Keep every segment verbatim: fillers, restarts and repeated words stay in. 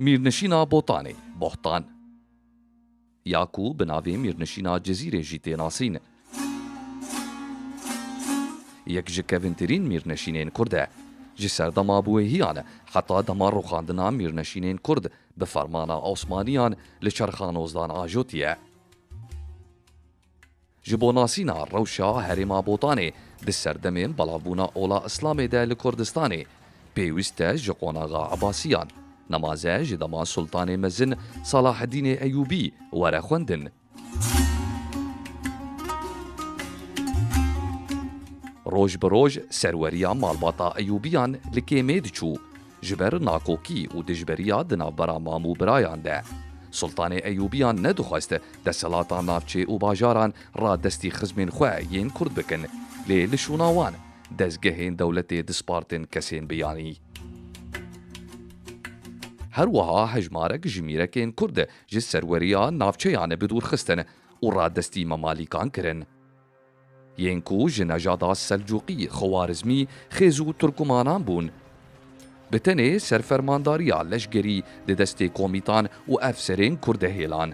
Mîrnişîna Botanê, Bohtan, ya ku bi navê Mîrnişîna Cizîrê jî tê nasîn, yek ji kevintirîn mîrnişînên Kurd e. Ji serdema biwêhiyan heta dema rûxandina mîrnişînên Kurd bi fermana Osmaniyan li çerxa nozdan ajotiye. Ji bo nasîna rewşa herêma Botanê di serdemên belavbûna ola Îslamê de li Kurdistanê, pêwîst e ji qonaxa Ebasiyan, nemaze ji dema Sultanê Mezin Salaheddînê Eyûbî were xwendin. Roj bi roj serweriya malbata Eyûbiyan li kêmê diçû. Ji ber nakokî û dijberiya di navbera mam û birayan de, Sultanê Eyûbiyan nedixwest desthilata navçê û bajaran radestî xizmên xwe yên Kurd bikin, lê li şûna wan dezgehên dewletê dispartin kesên biyanî. Her wiha hejmarek ji mîrekên Kurd ji serweriya navçeyan bi dûr xistin û radestî Memalîkan kirin. Yên ku ji nejada Selcûqî, Xewarizmî, Xêz û Turkumanan bûn. Bi tenê serfermandariya leşgerî di destê komîtan û efserên Kurd de hêlan.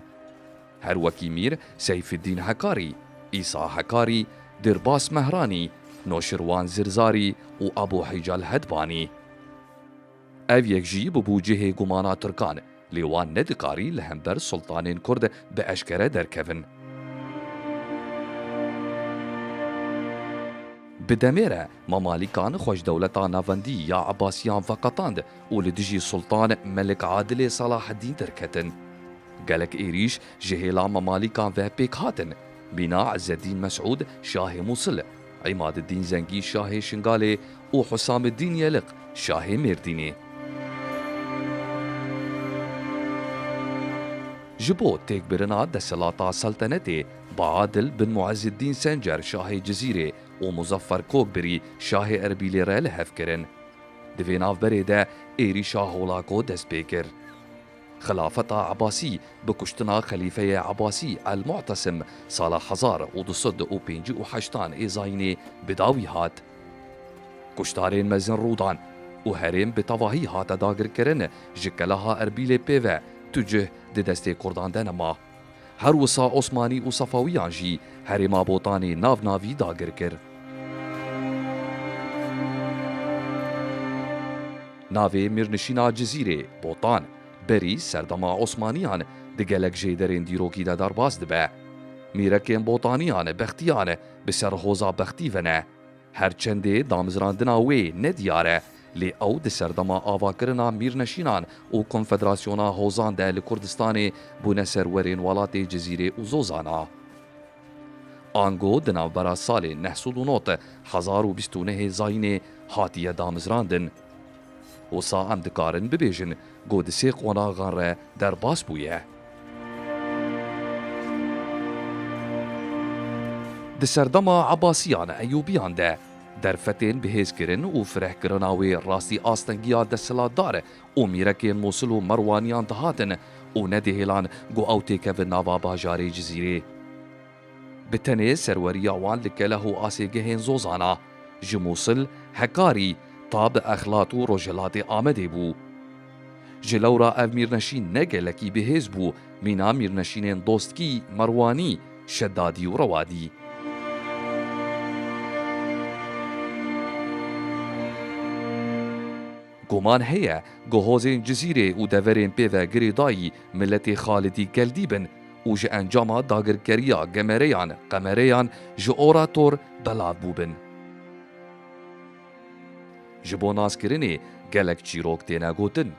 Her wekî Mîr Seyfiddîn Hekarî, Îsa Hekarî, Dirbas Mehranî, Noşirwan Zirzarî û Ebû Hîcal Hedbanî. Ev yek jî bibû cihê gumana Tirkan, lê wan nedikarî li hember sultanên Kurd bi eşkere derkevin. Bi demê re Memalîkan xweşdewleta navendî ya Ebasiyan veqetand û li dijî Sultan Melik Adilê Salaheddîn derketin. Gelek êrîş ji hêla Memalîkan ve pêk hatin, mîna Îzzeddîn Mesûd şahê Mûsil, Îmadiddîn Zengî şahê Şingalê û Husamiddîn Yeliq şahê Mêrdînê. Ji bo têkbirina desthilata seltenetê, bi Adil bin Muezziddîn Sencer şahê Cizîrê û Muzeffer Kokbirî şahê Erbîlê re li hev kirin. Di vê navberê de êrîşa Holako dest pê kir. Xilafeta Ebasî bi kuştina Xelîfeyê Ebasî El-Mu'tesim sala hezar û du sed û pêncî û heştan ê zayînê bi dawî hat. Kuştarên mezin rû dan û herêm bi tevahî hate dagirkirin, ji keleha Erbîlê pê ve tu cih di destê Kurdan de nema. Her wisa Osmanî û Sefawiyan jî herêma Botanê nav navî dagir kir. Navê mîrnişîna Cizîrê, Botan, berî serdema Osmaniyan di gelek jêderên dîrokî de derbas dibe. Mîrekên Botaniyan, Bextiyan, bi ser hoza Bextî ve ne. Her çendê damizrandina wê ne diyar e, lê ew di serdema avakirina mîrneşînan û konfederasyona hozan de li Kurdistanê bûne serwerên welatê Cizîrê û Zozana. Ango di navbera salên neh sed û nod hezar û bîst û nehê zayînê hatiye damizrandin. Wisa em dikarin bibêjin ku di sê qonaxan re derbas bûye. Di serdema Ebasiyan Eyûbiyan de derfetên bihêzkirin û firehkirina wê rastî astengiya desthilatdar û mîrekên Mûsil û Merwaniyan dihatin û nedihêlan ku ew têkevin nava bajarê Cizîrê. Bi tenê serweriya wan li keleh û asêgehên Zozana, ji Mûsil, Hekarî, ta bi Exlat û rojhilatê Amedê bû. Ji lewra ev mîrneşîn ne gelekî bihêz bû, mîna mîrneşînên Dostkî, Merwanî, Şedadî û Rewadî. Guman heye ku hozên Cizîrê û deverên pê ve girêdayî miletê Xalidî Geldî bin û ji encama dagirkeriya Gemereyan, Qemereyan ji Orator belav bûbin. Ji bo naskirinê gelek çîrok têne gotin.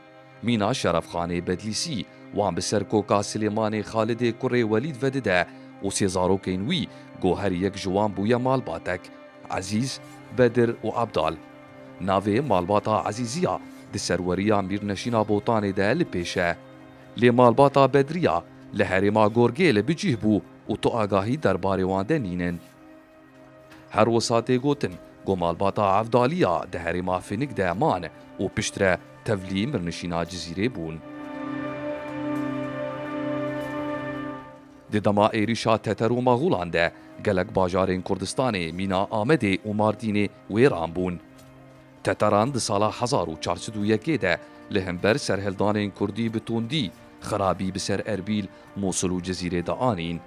Mîna Şerefxanê Bedlîsî wan bi ser koka Silêmanê Xalidê kurê Welîd vedide û sê zarokên wî, ku her yek ji wan bûye malbatek, Ezîz, Bedir û Ebdal. Navê malbata Ezîziya di serweriya Mîrneşîna Botanê de li pêş e. Lê malbata Bedriya li herêma Gorgê li bicih bû û tu agahî derbarê wan de nînin. Her wisa tê gotin ku malbata Evdaliya di herêma Finik de man û piştre tevlî mirnişîna Cizîrê bûn. Di dema êrîşa Teter û Maxûlan de gelek bajarên Kurdistanê mîna Amedê û Mardînê wêran bûn. Teteran di sala hezar û çar sed û yekê de Li hember serhildanên kurdî bi tundî xirabî bi ser Erbîl, Mûsil û Cizîrê de anîn.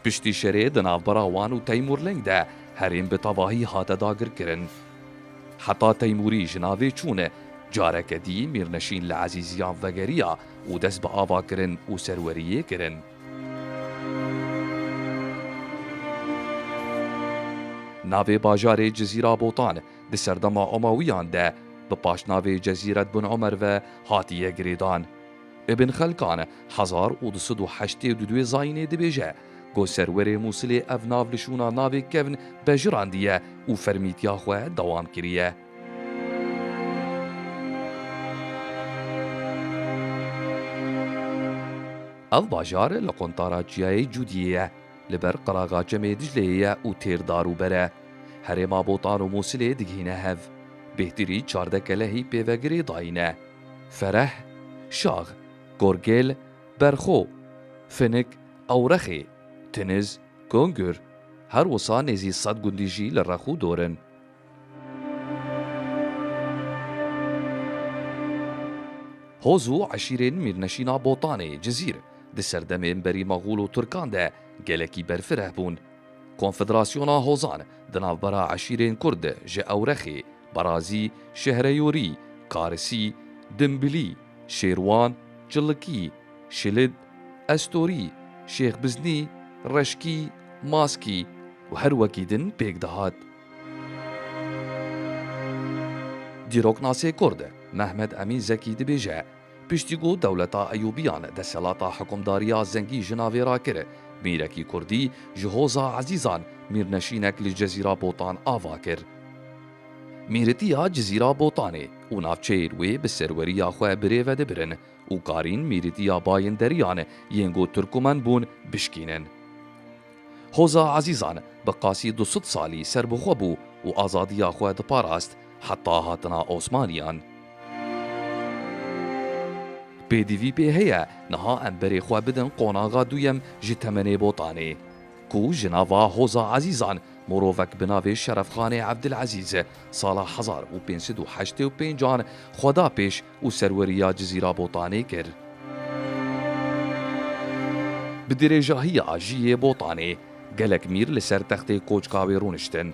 Piştî şerê di navbera wan û Teymûrleng de herêm bi tevahî hate dagirkirin. Heta Teymûrî ji navê çûne, careke dî Mîrneşîn li Ezîziyan vegeriya û dest bi avakirin û serweriyê kirin. Navê bajarê Cizîra Botan di serdema Omewiyan de bi paşnavê Cezîret bin Omer ve hatiye girêdan. Ibn Xelkan hezar û du sed û heştê û du zayînê dibêje ku serwerê Mûsilê ev nav li şûna navê kevn bejirandiye û fermîtiya xwe dewam kiriye. Ev bajar li quntara Çiyayê Cûdiyê ye, li ber qiraxa Çemê Dicleyê ye û têr dar û ber e. Herêma Botan û Mûsilê digihîne hev. Bêhtirî çardeh kelehî pê ve girêdayî ne. Fereh, Şax, Gorgêl, Berxo, Finik, Ewrexê, Tiniz, Kongir, her wisa nêzî sed gundî jî li rex û dor in. Hoz û eşîrên Mîrneşîna Botanê, Cizîr, di serdemên berî Mexûl û Tirkan de gelekî berfireh bûn. Konfederasyona Hozan di navbera eşîrên Kurd de ji Ewrexê, Berazî, Şehreyorî, Karisî, Dimbilî, Şêrwan, Cilikî, Şilid, Estorî, Şêx Biznî, Reşkî, Maskî û her wekî din pêk dihat. Dîroknasê Kurd Mehmet Emîn Zekî dibêje, piştî ku dewleta Eyûbiyan desthilata hikûmdariya zengî ji navê rakir, mîrekî kurdî ji Hoza Ezîzan mîrneşînek li Cezîra Botan ava kir. Mîritiya Cizîra Botanê û navçeyên wê bi serweriya xwe birêve dibirin û karîn mîritiya bayinderiyan yên ku Tirkumen bûn bişkînin. Hoza Ezîzan bi qasî du sed salî serbixwe bû û azadiya xwe diparast heta hatina Osmaniyan. Pêdivî pê heye niha em berê xwe bidin qonaxa duyem ji temenê Botanê, ku ji nava Hoza Ezîzan mirovek bi navê Şerefxanê Evdilezîz sala hezar û pênc sed û heştê û pêncan xwe da pêş û serweriya Cizîra Botanê kir. Bi dirêjahiya jiyê Botanê, gelek mîr li ser textê koçka wê rûniştin.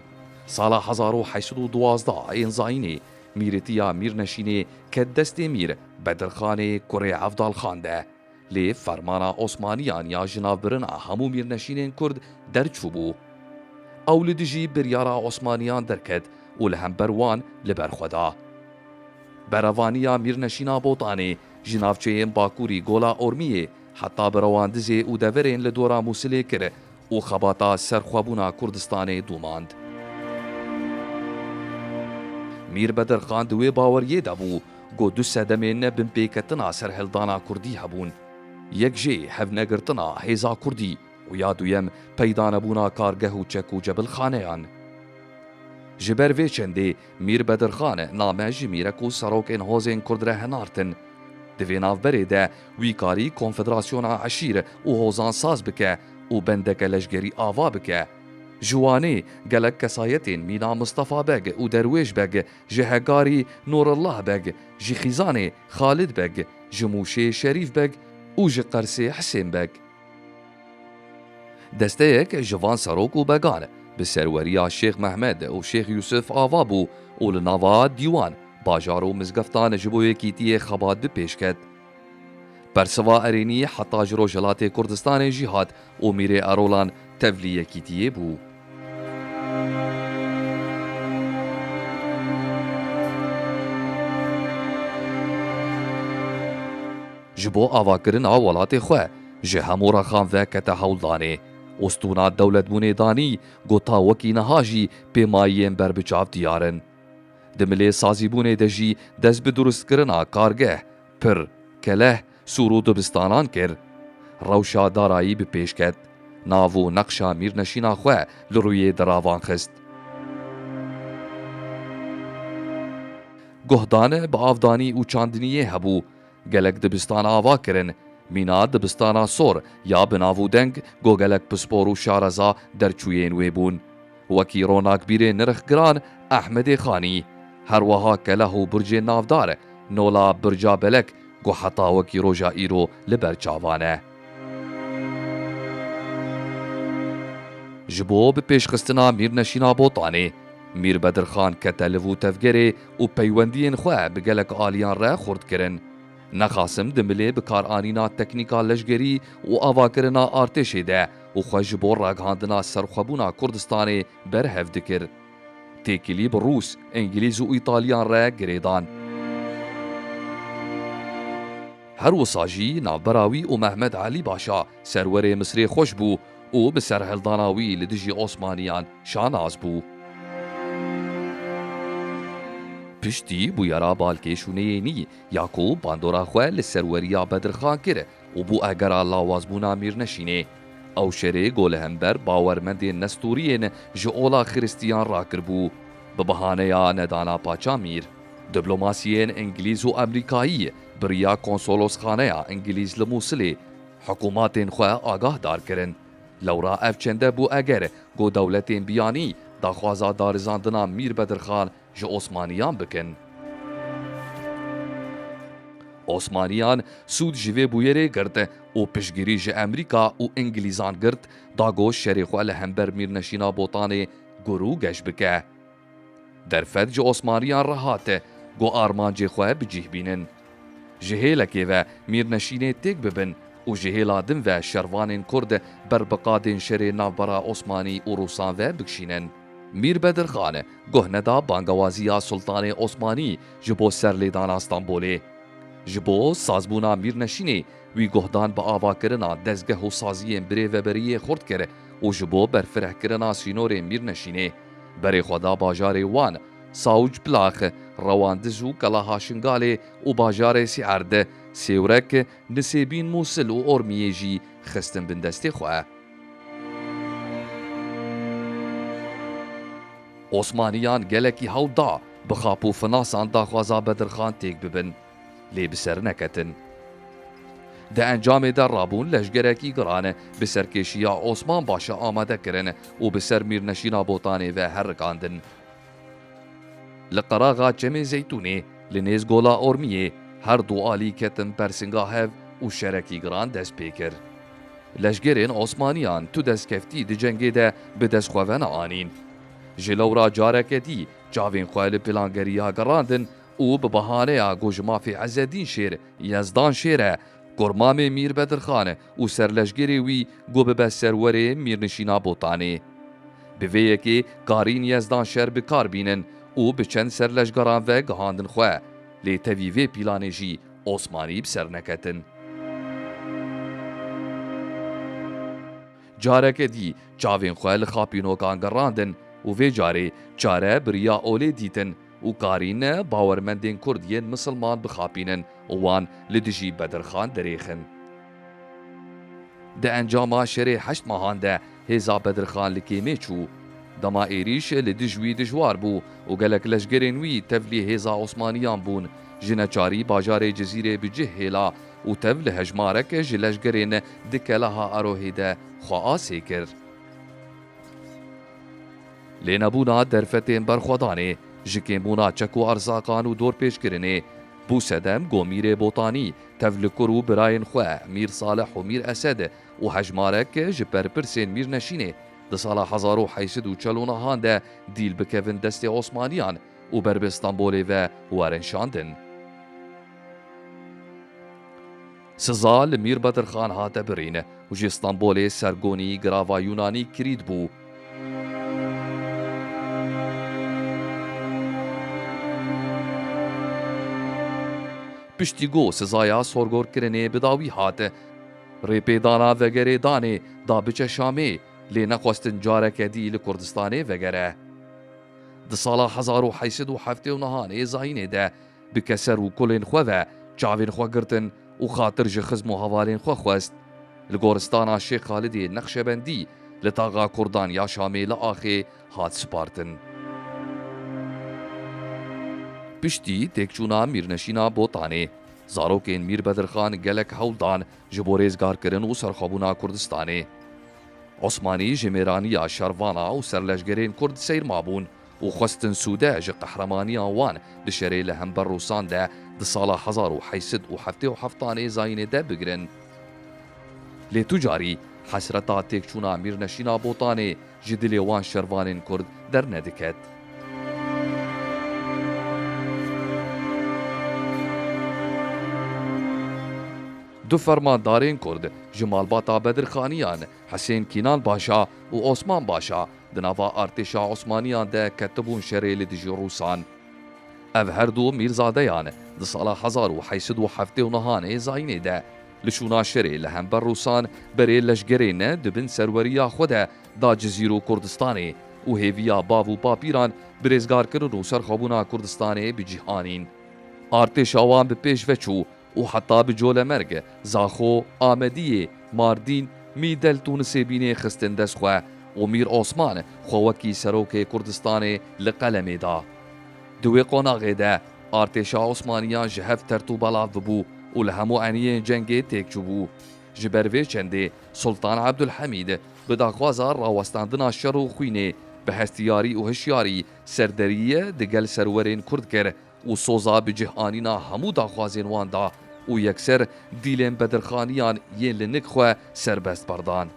Sala hezar û heşt sed û duwazdeh ên zayînê, mîritiya Mîrneşînê ket destê mîr Bedirxanê kurê Evdalxan de. Lê fermana Osmaniyan ya jinavbirina hemû mîrneşînên Kurd derçûbû. Ew li dijî biryara Osmaniyan derket û li hember wan li ber xwe da. Berevaniya mîrneşîna Botanê ji navçeyên Bakurî Gola Ormiyê heta bi rewandizê û deverên li dora Mûsilê kir û xebata serxwebûna Kurdistanê domand. Mîr Bedirxan di wê baweriyê de bû ku du sedemên binpêketina serhildana kurdî hebûn. Yek jê hevnegirtina hêza kurdî û ya duyem peydanebûna kargeh û çek û cebilxaneyan. Ji ber vê çendê Mîr Bedirxan name ji mîrek û serokên hozên kurd re henartin. Di vê navberê de wî karî konfederasyona eşîr û hozan saz bike û bendeke leşgerî ava bike. Ji wanê gelek kesayetên mîna Mistefa Beg û Derwêş Beg, ji Hegarî Nûrullah Beg, ji Xîzanê Xalid Beg, ji Mûşê Şerîf Beg û ji Qersê Hisên Beg. Desteyek ji van serok û began bi serweriya Şêx Mehmed û Şêx Yûsif ava bû û li nava dîwan, bajar û mizgeftan ji bo yekîtiyê xebat bi pêş ket. Bersiva erênî heta ji Rojhilatê Kurdistanê jî hat û Mîrê Erolan tevlî yekîtiyê bû. Ji bo avakirina welatê xwe ji hemû rexan ve kete hewldanê. Ostûna dewletbûnê danî ku ta wekî niha jî pêmayiyên berbiçav diyar in. Di milê sazîbûnê de jî dest bi durustkirina kargeh, pir, keleh, sûr û dibistanan kir. Rewşa darayî bi pêş ket. Nav û neqşa mîrneşîna xwe li rûyê diravan xist. Guhdan bi avdanî û çandiniyê hebû. Gelek dibistan ava kirin. Mîna dibistana sor ya bi nav û deng ku gelek pispor û şareza derçûyên wê bûn. Wekî ronakbîrê nirxgiran Ehmedê Xanî, her wiha kelah û bircên navdar, nola Birca Belek ku heta wekî roja îro li ber çavan e. Ji bo bi pêşxistina Mîrneşîna Botanê, Mîr Bedirxan kete liv û tevgerê û peywendiyên xwe bi gelek aliyan re xurt kirin. Nexasim di milê bikaranîna teknîka leşgerî û avakirina artêşê de û xwe ji bo ragihandina serxwebûna Kurdistanê berhev dikir. Têkilî bi Rûs, Îngilîz û Îtalyan re girêdan. Her wisa jî navbera wî û Mehmed Elî Başa, serwerê Misirê xweş bû û bi serhildana wî li dijî Osmaniyan şanaz bû. Piştî bûyera Balkê Şûneyênî ya ku bandora xwe li serweriya Bedirxan kir û bû egera lawazbûna Mîrneşînê, ew şerê ku li hember bawermendên Nestûriyên ji ola Xiristiyan rakiribû, bi bahaneya nedana paça Mîr, diplomasiyên Îngilîz û Amerîkayî bi riya konsolosxaneya Îngilîz li Mûsilê hikûmatên xwe agahdar kirin. Lewra ev çende bû eger ku dewletên biyanî daxwaza darizandina Mîr Bedirxan ji Osmaniyan bikin. Osmaniyan sûd ji vê bûyerê girt û piştgirî ji Amerîka û Îngilîzan girt, da ku şerê xwe li hember Mîrneşîna Botanê gur û geş bike. Derfet ji Osmaniyan re hat ku armancê xwe bi cih bînin. Ji hêlekê ve Mîrneşînê têk bibin û ji hêla din ve şervanên Kurd ber bi qadên şerê navbera Osmanî û Rûsan ve bikişînin. Mîr Bedirxan guh neda bangewaziya Sultanê Osmanî ji bo serlêdana Stenbolê. Ji bo sazbûna Mîrneşînê wî guhdan bi avakirina dezgeh û saziyên birêveberiyê xurt kir û ji bo berfirehkirina sînorê Mîrneşînê berê xwe da bajarê Wan, Sawc Plax, Rewandiz û Kelaha Şingalê û bajarê Sîerd, Sêwrek, Nisêbîn, Mûsil û Ormiyê jî xistin bin destê xwe. Osmaniyan gelekî hewl da bi xap û finasan daxwaza Bedirxan têk bibin, lê bi ser neketin. Di encamê de rabûn leşgerekî giran bi serkêşiya Osman Başa amade kirin û bi ser Mîrneşîna Botanê ve herikandin. Li qeraxa Çemê Zeytûnê, li nêz Gola Ormiyê, her du alî ketin bersinga hev û şerekî giran dest pê kir. Leşgerên Osmaniyan tu destkeftî di cengê de bi dest xwe ve neanîn. Ji lewra careke dî çavên xwe li pilangeriya gerandin û bi bahaneya ku ji mafê Ezedîn Şêr, Yezdan Şêr e, kurmamê Mîr Bedirxan û serleşgerê wî ku bibe serwerê Mîrnişîna Botanê. Bi vê yekê karîn Yezdan Şer bi kar bînin û bi çend serleşgeran ve gihandin xwe, lê tevî vê pîlanê jî Osmanî bi ser neketin. Careke dî çavên xwe li xapînokan gerandin û vê carê çare bi riya olê dîtin û karîne bawermendên Kurd yên misilman bixapînin û wan li dijî Bedirxan dirêxin. Di encama şerê heşt mehan de hêza Bedirxan li kêmê çû. Dema êrîş li dij wî dijwar bû û gelek leşgerên wî tevlî hêza Osmaniyan bûn. Ji neçarî bajarê Cizîrê bi cih hêla û tev li hejmarek ji leşgerên di keleha Erohê de xwe asê kir. Lênebûna derfetên berxwedanê, ji kêmbûna çek û erzaqan û dorpêçkirinê, bû sedem ku Mîrê Botanî tev li kur û birayên xwe Mîr Salih û Mîr Esed û hejmarek ji berpirsên Mîrneşînê di sala hezar û heyt sed û çel û nehan de dîl bikevin destê Osmaniyan û ber bi Stenbolê ve werin şandin. Siza li Mîr Bedirxan hate birîn û ji Stenbolê sergonî girava Yûnanî Krît bû. Piştî ku sizaya sorgorkirinê bi dawî hat, rêpêdana vegerê danê da biçe Şamê, lê nexwestin careke dî li Kurdistanê vegere. Di sala hezar û heyt sed û heftê û nehan ê zayînê de bi keser û kulên xwe ve çavên xwe girtin û xatir ji xizm û hevalên xwe xwest. Li goristana Şêx Xalidê Nexşebendî li taxa Kurdan ya Şamê li axê hat spartin. Piştî têkçûna Mîrneşîna Botanê, Zarokên Mîr Bedirxan gelek hewl dan ji bo rêzgarkirin û serxwebûna Kurdistanê. Osmanî ji mêraniya şervana û serleşgerên Kurd seyr mabûn û xwestin sûde ji qehremaniya wan di şerê li hember Rûsan de di sala hezar û heyt sed û heftê û heft anê zayînê de bigirin. Lê tu carî hesreta têkçûna Mîrneşîna Botanê ji dilê wan şervanên Kurd dernediket. Du fermandarên Kurd ji malbata Bedirxaniyan, Hisên Kînan Başa û Osman Başa, di nava artêşa Osmaniyan de ketibûn şerê li dijî Rûsan. Ev her du mîrzadeyan di sala hezar û heyt sed û heftê û neh anê zayînê de li şûna şerê li hember Rûsan berê leşgerê ne di bin serweriya xwe de da Cizîr û Kurdistanê û hêviya bav û bapîran bi rêzgarkirin û serxwebûna Kurdistanê bi cih anîn. Artêşa wan bi pêş ve çû û heta bi Colemêrg, Zaxo, Amediyê, Mardîn, Mîdel Tûnisê bînê xistin dest xwe û Mîr Osman xwe wekî serokê Kurdistanê li qelemê da. Di wê qonaxê de artêşa Osmaniyan ji hev tert û belav bibû û li hemû eniyên cengê têk çûbû. Ji ber vê çendê Sultan Ebdulhemîd bi daxwaza rawestandina şer û xwînê bi hestiyarî û hişyarî serderiyê di gel serwerên Kurd kir û soza bi cih anîna hemû daxwazên wan da û yekser dîlên Bedirxaniyan yên li nik xwe serbest berdan.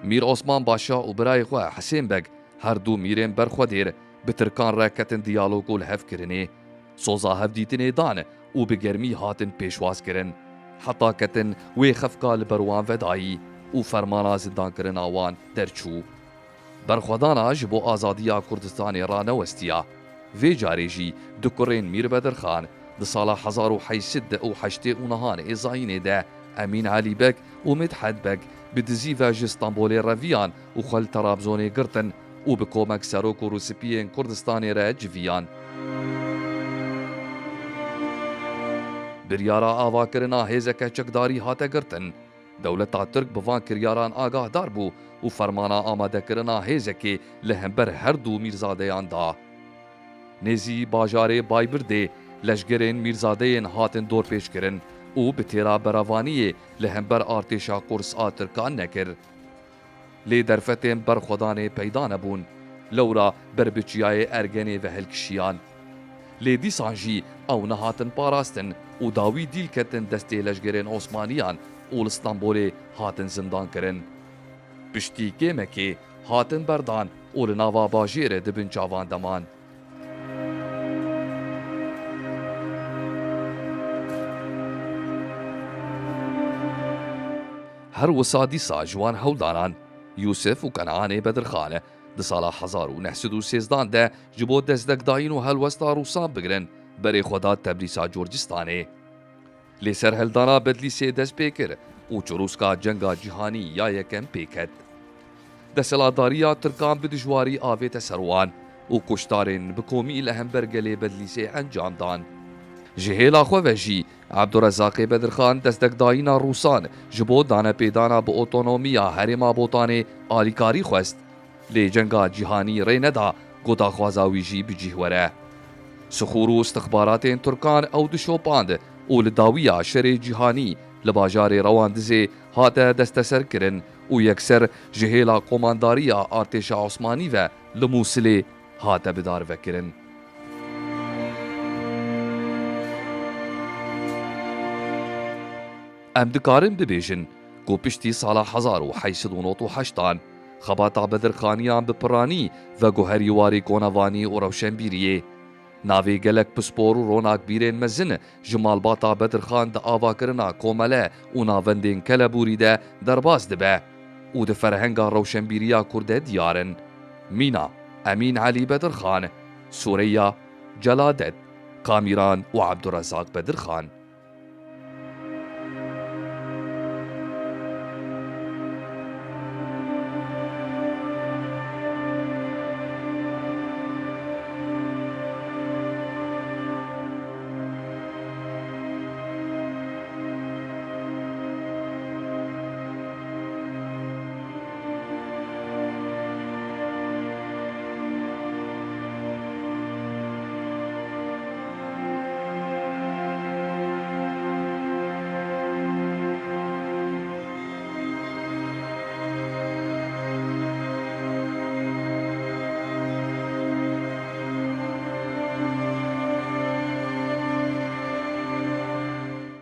Mîr Osman Başa û birayê xwe Hisên Beg, her du mîrên berxwedêr, bi Tirkan re ketin diyalog û li hev kirinê. Soza hevdîtinê dan û bi germî hatin pêşwazkirin. Heta ketin wê xefka li ber wan vedayî û fermana zindankirina wan derçû. Berxwedana ji bo azadiya Kurdistanê ranewestiya. Vê carê jî du kurên Mîr Bedirxan di sala hezar û heyt sed û heştê û neh anê zayînê de Emîn Elî Beg û Midhet Beg bi dizî ve ji Stenbolê reviyan û xwe li Trabzonê girtin û bi komek serok û rûspiyên Kurdistanê re civiyan. Biryara avakirina hêzeke çekdarî hate girtin. Dewleta Tirk bi van kiryaran agahdar bû û fermana amadekirina hêzekê li hember her du mîrzadeyan da. Nêzî bajarê Baybirdê leşgerên mîrzadeyên hatin dorpêçkirin û bi têra berevaniyê li hember artêşa Qurs a Tirkan nekir. Lê derfetên berxwedanê peyda nebûn. Lewra ber bi çiyayê Ergenê ve hilkişiyan. Lê dîsan jî ew nehatin parastin û dawî dîl ketin destê leşgerên Osmaniyan û li Stenbolê hatin zindankirin. Piştî kêmekê hatin berdan û li nava bajêrê di bin çavan de man. Her wisa dîsa ji wan hewldanan, Yûsif û Kenanê Bedirxan, di sala hezar û neh sed û sêzdan de ji bo destekdayîn û helwesta Rûsan bigirin, berê xwe da Tebrîsa Corcistanê. Lê serhildana Bedlîsê dest pê kir û çirûska cenga cîhanî ya yekem pê ket. Desthilatdariya Tirkan bi dijwarî avête ser wan û kuştarên bi komî li hember gelê Bedlîsê encam dan. Ji hêla xwe ve jî Ebdurezaqê Bedirxan destekdayîna Rûsan ji bo danepêdana bi otonomiya Herêma Botanê alîkarî xwest. Lê cenga cîhanî rê neda ku daxwaza wî jî bi cih were. Sixûr û istixbaratên Tirkan ew dişopand û li dawiya şerê cîhanî li bajarê Rewandizê hate desteserkirin û yekser ji hêla komandariya artêşa Osmanî ve li Mûsilê hate bidarvekirin. Em dikarin bibêjin ku piştî sala hezar û heyt sed û nod û heştan xebata Bedirxaniyan bi piranî veguherî warê konevanî û rewşenbîriyê. Navê gelek pispor û ronakbîrên mezin ji malbata Bedirxan di avakirina komele û navendên kelebûrî de derbas dibe û di ferhenga rewşenbîriya Kurd de diyar in. Mîna, Emîn Elî Bedirxan, Sureyya, Celadet, Kamîran û Ebdurezaq Bedirxan.